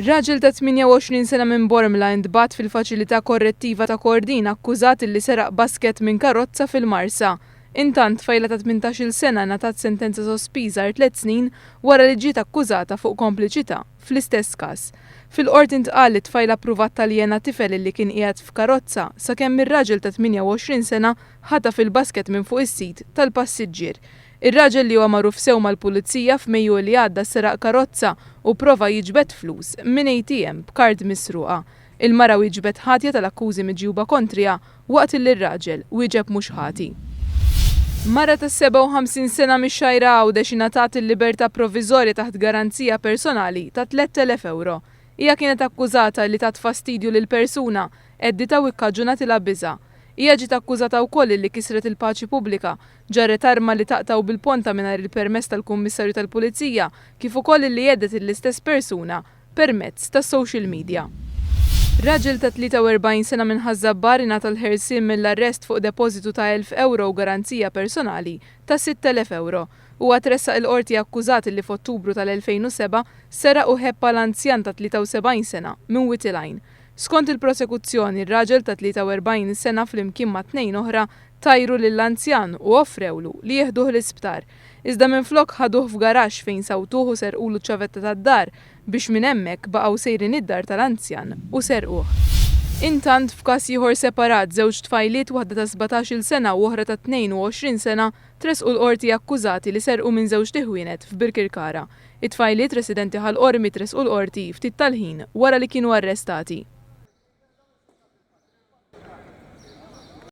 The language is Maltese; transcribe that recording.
Raġel ta' 28 sena minn Bormla intbagħat fil-Faċilità Korrettiva ta' Kordin akkużat illi seraq basket minn karozza fil-Marsa. Intant, tfajla ta' 18-il sena ngħatat sentenza sospiża għal tliet snin wara li ġiet akkużata fuq kompliċità fl-istess każ. Fil-Qorti ntqal li t-tfajla ppruvat taljena tifel illi kien qiegħed f'karozza sakemm ir-raġel ta' 28 sena ħataf il-basket minn fuq is-sit tal-passiġġier. Ir-raġel li huwa magħruf sew mal-Pulizija f'Mejju li għadda seraq karozza u pprova jiġbed flus minn ATM b'kard misruqa. Il-mara wieġbet ħatja tal-akkużi miġjuba kontriha waqt illi r-raġel wieġeb mhux ħati. Mara ta' 57 sena mix-Xgħajra Għawdex ingħatat il-libertà proviżorja taħt garanzija personali ta' 3,000 ewro. Hija kienet akkużata illi tat fastidju lil persuna, għedditha u kkaġunatilha biża'. Hija ġiet akkużata wkoll illi kisret il-paċi pubblika, ġarret arma li taqta' u bil-ponta mingħajr il-permess tal-Kummissarju tal-Pulizija kif ukoll illi għedet lill-istess persuna permezz tas-social media. Raġel ta' 43 sena minn Ħaż-Żabbar ingħata l-ħelsien mill-arrest fuq depożitu ta' 1,000 ewro u garanzija personali ta' 6,000 ewro. Huwa tressaq il-Qorti akkużat illi f'Ottubru tal-2007 seraq u ħebb għal anzjan ta' 73 sena minn Wied il-Għajn. Skont il-prosekuzzjoni, r-raġel ta' 43 sena flimkien ma' tnejn oħra tajru lill-anzjan u offrewlu li jieħduh l-isptar. Iżda minflok ħaduh f'garaxx fejn sawtuh u serqulu ċ-ċavetta tad-dar biex minn hemmhekk baqgħu sejrin id-dar tal-anzjan u serquh. Intant, f'każ ieħor separat, żewġ tfajliet, waħda ta' 17-il sena u oħra ta' 22 sena, tressqu l-Qorti akkużati li serqu minn żewġt iħwienet f'Birkirkara. It-tfajliet residenti Ħal Qormi tressqu l-Qorti ftit tal-ħin wara li kienu arrestati.